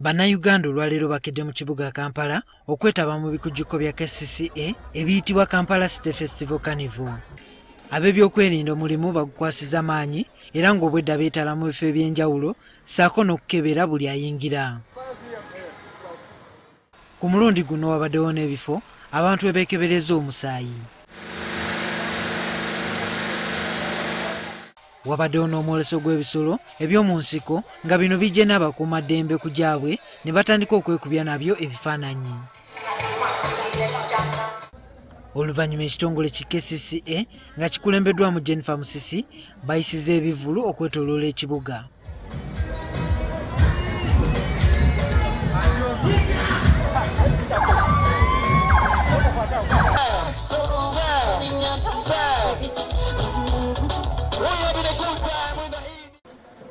Bannayuganda olwaleero bakedde mu kibuga Kampala okwetaba mu bikujjuko bya KCCA ebiyitibwa Kampala City Festival Carnival. Ab'ebyokwerinda omulimu bagukwasiza maanyi era ng'obwedda beetala mu bifo eby'enjawulo ssaako n'okukebera buli ayingira. Ku mulundi guno wabaddewo n'ebifo abantu we beekebereza omusaayi. Wabaddewo n'omwoleso gw'ebisolo eby'omu nsiko nga bino bijje n'abakuumaddembe ku gyabwe ne batandika okwekubya nabyo ebifaananyi. Oluvannyuma ekitongole ki KCCA nga kikulembeddwamu Jennifer Musisi bayisiza ebivvulu okwetooloola ekibuga.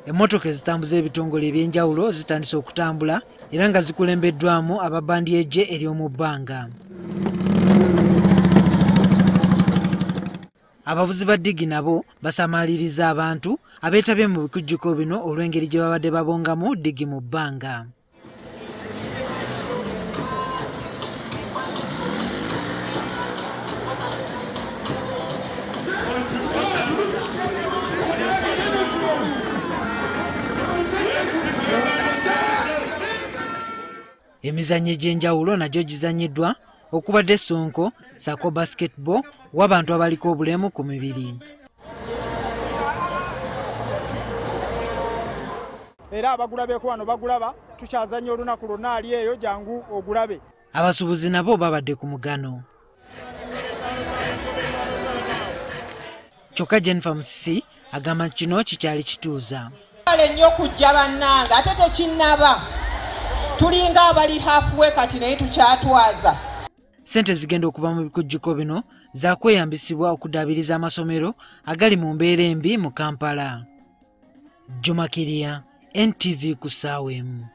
Emmotoka ezitambuza ebitongole eby'enjawulo zitandise okutambula era nga zikulembeddwamu ababandi y'eggye ery'omu bbanga. Abavuzi ba ddigi nabo basamaaliriza abantu abeetabye mu bikujjuko bino olw'engeri gye babadde babongamu ddigi mu bbanga. Emizannyo egy'enjawulo nagyo gizannyiddwa okubadde sonko ssaako basketball w'abantu abaliko obulemu ku mibiri. Era abagulabeeko wano bagulaba, tukyazannya olunaku lwonna ali eyo jangu ogulabe. Abasuubuzi nabo babadde ku mugano. Kyokka Jennifer Musisi agamba nti kino kikyali kituuza. Nnyo kujja bannange ate tekinnaba. Tulinga abali halfway kati naye tukyatwaza. Ssente zigenda okuva mu bikujjuko bino zakweyambisibwa okuddaabiriza amasomero agali mu mbeera embi mu Kampala. Juma Kiria, NTV ku ssaawa emu.